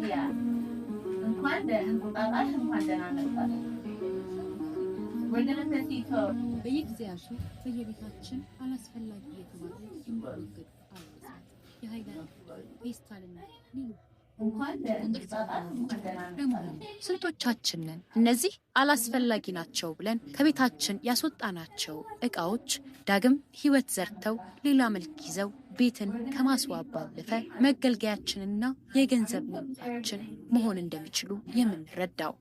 Yeah. እንኳን እንቁጣጣሽ እንኳን ደህና መጣሽ። We're gonna to በየጊዜያቱ በየቤታችን አላስፈላጊ የተባሉ የሚወገዱ አልባሳት፣ የሃይላንድ፣ ፌስታልና ሌሎች እንኳን እንቁጣጣሽ እንኳን ደህና በመሆኑ መጣሽ። ስንቶቻችን ነን እነዚህ አላስፈላጊ ናቸው ብለን ከቤታችን ያስወጣናቸው እቃዎች ዳግም ሕይወት ዘርተው ሌላ መልክ ይዘው ቤትን ከማስዋብ ባለፈ መገልገያችንና የገንዘብ ምንጫችን መሆን እንደሚችሉ የምንረዳው?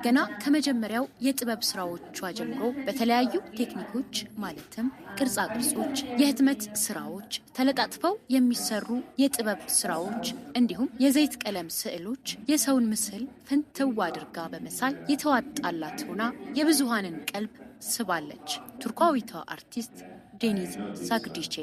ገና ከመጀመሪያው የጥበብ ስራዎቿ ጀምሮ በተለያዩ ቴክኒኮች ማለትም ቅርጻ ቅርጾች፣ የህትመት ስራዎች፣ ተለጣጥፈው የሚሰሩ የጥበብ ስራዎች እንዲሁም የዘይት ቀለም ስዕሎች የሰውን ምስል ፍንትው አድርጋ በመሳል የተዋጣላት ሆና የብዙሃንን ቀልብ ስባለች። ቱርካዊቷ አርቲስት ዴኒዝ ሳግዲቼ።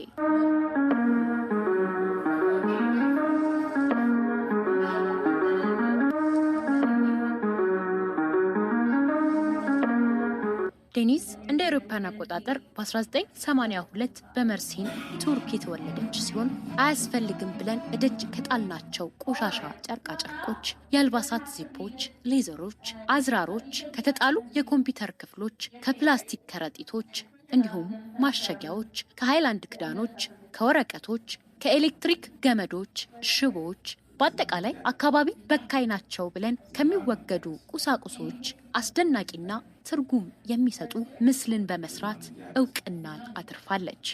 ዴኒዝ እንደ አውሮፓውያን አቆጣጠር በ1982 በመርሲን ቱርክ የተወለደች ሲሆን፣ አያስፈልግም ብለን እደጅ ከጣልናቸው ቆሻሻ ጨርቃጨርቆች፣ የአልባሳት ዚፖች፣ leather ኦች፣ አዝራሮች፣ ከተጣሉ የኮምፒውተር ክፍሎች፣ ከፕላስቲክ ከረጢቶች እንዲሁም ማሸጊያዎች፣ ከሃይላንድ ክዳኖች፣ ከወረቀቶች፣ ከኤሌክትሪክ ገመዶች፣ ሽቦዎች፣ በአጠቃላይ አካባቢ በካይ ናቸው ብለን ከሚወገዱ ቁሳቁሶች አስደናቂና ትርጉም የሚሰጡ ምስልን በመስራት እውቅናን አትርፋለች።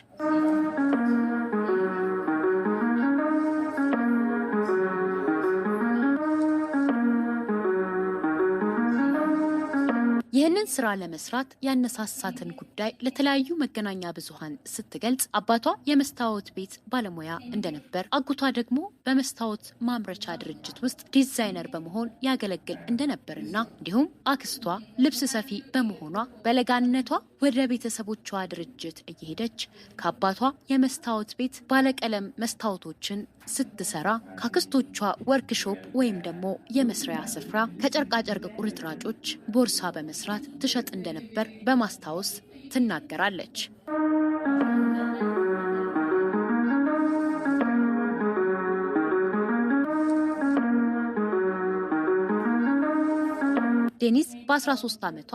ይህንን ስራ ለመስራት ያነሳሳትን ጉዳይ ለተለያዩ መገናኛ ብዙኃን ስትገልጽ፣ አባቷ የመስታወት ቤት ባለሙያ እንደነበር፣ አጎቷ ደግሞ በመስታወት ማምረቻ ድርጅት ውስጥ ዲዛይነር በመሆን ያገለግል እንደነበርና እንዲሁም አክስቷ ልብስ ሰፊ በመሆኗ በለጋነቷ ወደ ቤተሰቦቿ ድርጅት እየሄደች ከአባቷ የመስታወት ቤት ባለቀለም መስታወቶችን ስትሰራ፣ ከአክስቶቿ ወርክሾፕ ወይም ደግሞ የመስሪያ ስፍራ ከጨርቃጨርቅ ቁርጥራጮች ቦርሳ በመስራት ትሸጥ እንደነበር በማስታወስ ትናገራለች። ዴኒዝ በ13 ዓመቷ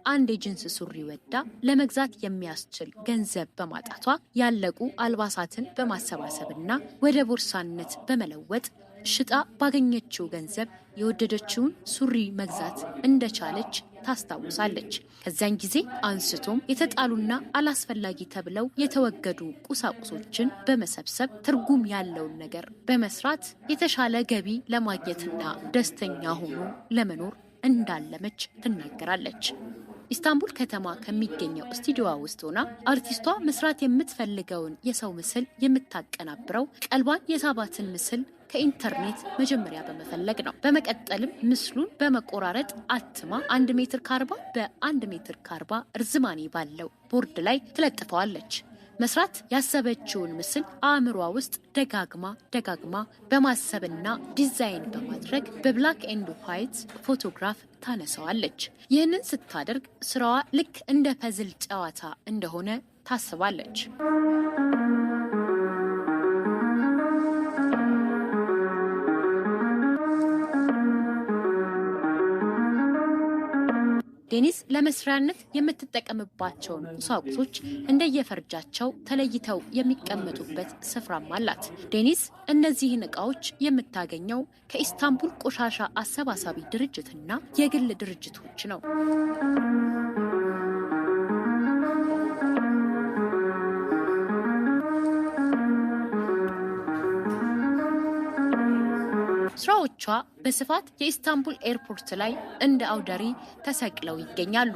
አንድ የጅንስ ሱሪ ወዳ ለመግዛት የሚያስችል ገንዘብ በማጣቷ ያለቁ አልባሳትን በማሰባሰብና ወደ ቦርሳነት በመለወጥ ሽጣ ባገኘችው ገንዘብ የወደደችውን ሱሪ መግዛት እንደቻለች ታስታውሳለች። ከዚያን ጊዜ አንስቶም የተጣሉና አላስፈላጊ ተብለው የተወገዱ ቁሳቁሶችን በመሰብሰብ ትርጉም ያለውን ነገር በመስራት የተሻለ ገቢ ለማግኘትና ደስተኛ ሆኖ ለመኖር እንዳለመች ትናገራለች። ኢስታንቡል ከተማ ከሚገኘው ስቱዲዮዋ ውስጥ ሆና አርቲስቷ መስራት የምትፈልገውን የሰው ምስል የምታቀናብረው ቀልቧን የሳባትን ምስል ከኢንተርኔት መጀመሪያ በመፈለግ ነው። በመቀጠልም ምስሉን በመቆራረጥ አትማ 1 ሜትር ከ40 በ1 ሜትር ከ40 እርዝማኔ ባለው ቦርድ ላይ ትለጥፈዋለች። መስራት ያሰበችውን ምስል አእምሯ ውስጥ ደጋግማ ደጋግማ በማሰብና ዲዛይን በማድረግ በ black and white ፎቶግራፍ ታነሳዋለች። ይህንን ስታደርግ ስራዋ ልክ እንደ puzzle ጨዋታ እንደሆነ ታስባለች። ዴኒስ ለመስሪያነት የምትጠቀምባቸውን ቁሳቁሶች እንደየፈርጃቸው ተለይተው የሚቀመጡበት ስፍራም አላት። ዴኒስ እነዚህን እቃዎች የምታገኘው ከኢስታንቡል ቆሻሻ አሰባሳቢ ድርጅትና የግል ድርጅቶች ነው። ስራዎቿ በስፋት የኢስታንቡል ኤርፖርት ላይ እንደ አውደ ርዕይ ተሰቅለው ይገኛሉ።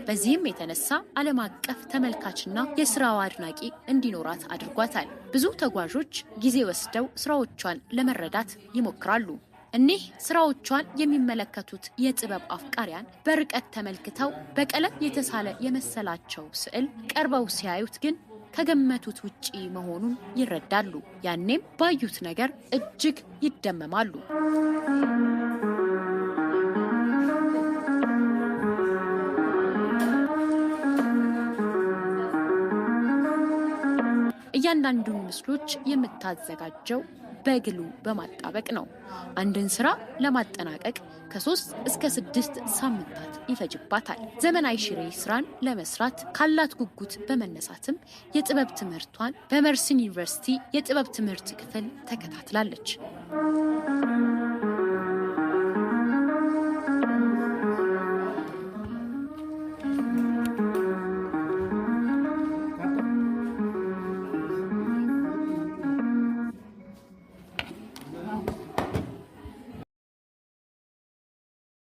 በዚህም የተነሳ ዓለም አቀፍ ተመልካችና የስራዋ አድናቂ እንዲኖራት አድርጓታል። ብዙ ተጓዦች ጊዜ ወስደው ስራዎቿን ለመረዳት ይሞክራሉ። እኒህ ስራዎቿን የሚመለከቱት የጥበብ አፍቃሪያን በርቀት ተመልክተው በቀለም የተሳለ የመሰላቸው ስዕል ቀርበው ሲያዩት ግን ከገመቱት ውጪ መሆኑን ይረዳሉ። ያኔም ባዩት ነገር እጅግ ይደመማሉ። እያንዳንዱን ምስሎች የምታዘጋጀው በ glue በማጣበቅ ነው። አንድን ስራ ለማጠናቀቅ ከ3 እስከ 6 ሳምንታት ይፈጅባታል። ዘመናዊ ሽሬ ስራን ለመስራት ካላት ጉጉት በመነሳትም የጥበብ ትምህርቷን በመርሲን ዩኒቨርሲቲ የጥበብ ትምህርት ክፍል ተከታትላለች።